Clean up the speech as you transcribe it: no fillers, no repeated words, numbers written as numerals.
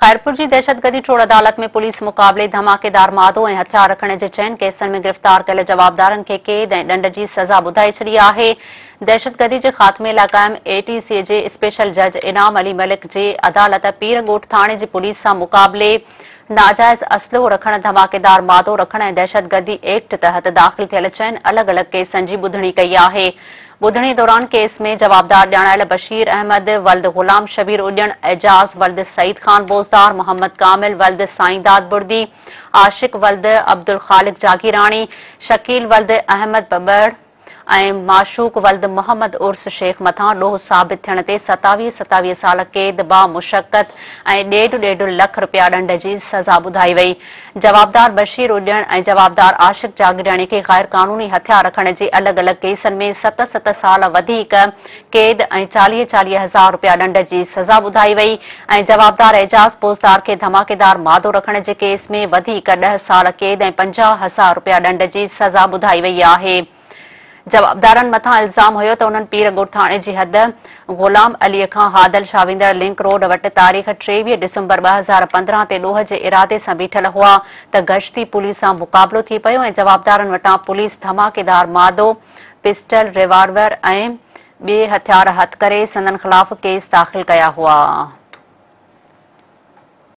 خيرپور جي دهشتگردي ٽوڙ عدالت ۾ پوليس مقابلي ڌماڪيدار مادو ۽ هٿيار رکڻ جي چئن ڪيسن ۾ گرفتار ڪيل جوابدارن کي قيد ۽ ڏنڊ جي سزا ٻڌائي ڇڏي آهي. دهشتگردي جي خاتمي لاء قائم اي ٽي سي جي اسپيشل جج انعام علي ملڪ جي عدالت پير ڳوٺ ٿاڻي جي پوليس سان مقابلي ناجائز اسلحو رکڻ، ڌماڪيدار مادو رکڻ ۽ دهشتگردي ايڪٽ تحت داخل ٿيل چئن الڳ الڳ ڪيسن جي ٻڌڻي ڪئي آهي. ٻڌڻي دوران ڪيس ۾ جوابدار ڄاڻايل بشير احمد ولد غلام شبير اڄڻ، اعجاز ولد سعيد خان بوزدار، محمد ڪامل ولد سائينداد بڙدي، عاشق ولد عبدالخالق جاگيراڻي، شڪيل ولد احمد ٻٻر ۽ معشوق ولد محمد عرس شيخ مٿان ڏوهه ثابت ٿيڻ تي 27 27 سال قيد با مشقت ۽ ڏيڍ ڏيڍ لک رپيا ڏنڊ جي سزا ٻڌائي وئي. جوابدار بشير اڄڻ ۽ جوابدار عاشق جاگيراڻي کي غير قانوني هٿيار رکڻ جي الڳ الڳ ڪيسن ۾ ست ست سال وڌيڪ قيد ۽ 40 40 هزار رپيا ڏنڊ جي سزا ٻڌائي وئي ۽ جوابدار اعجاز بوزدار کي ڌماڪيدار مادو رکڻ جي ڪيس ۾ وڌيڪ 10 سال قيد ۽ 50 هزار رپيا ڏنڊ جي سزا ٻڌائي وئي آهي. جوابدارن مٿان الزام هيو ته انهن پير ڳوٺ ٿاڻي جي حد غلام علي کان هادل شاهه ويندڙ لنڪ روڊ وٽ تاريخ 23 ڊسمبر 2015 تي ڏوهه جي ارادي سان بيٺل هئا ته گشتي پوليس سان مقابلو ٿي پيو ۽ جوابدارن وٽان پوليس ڌماڪيدار مادو، پسٽل، ريوالور ۽ ٻئي هٿيار هٿ ڪري سندن خلاف ڪيس داخل ڪيا هئا.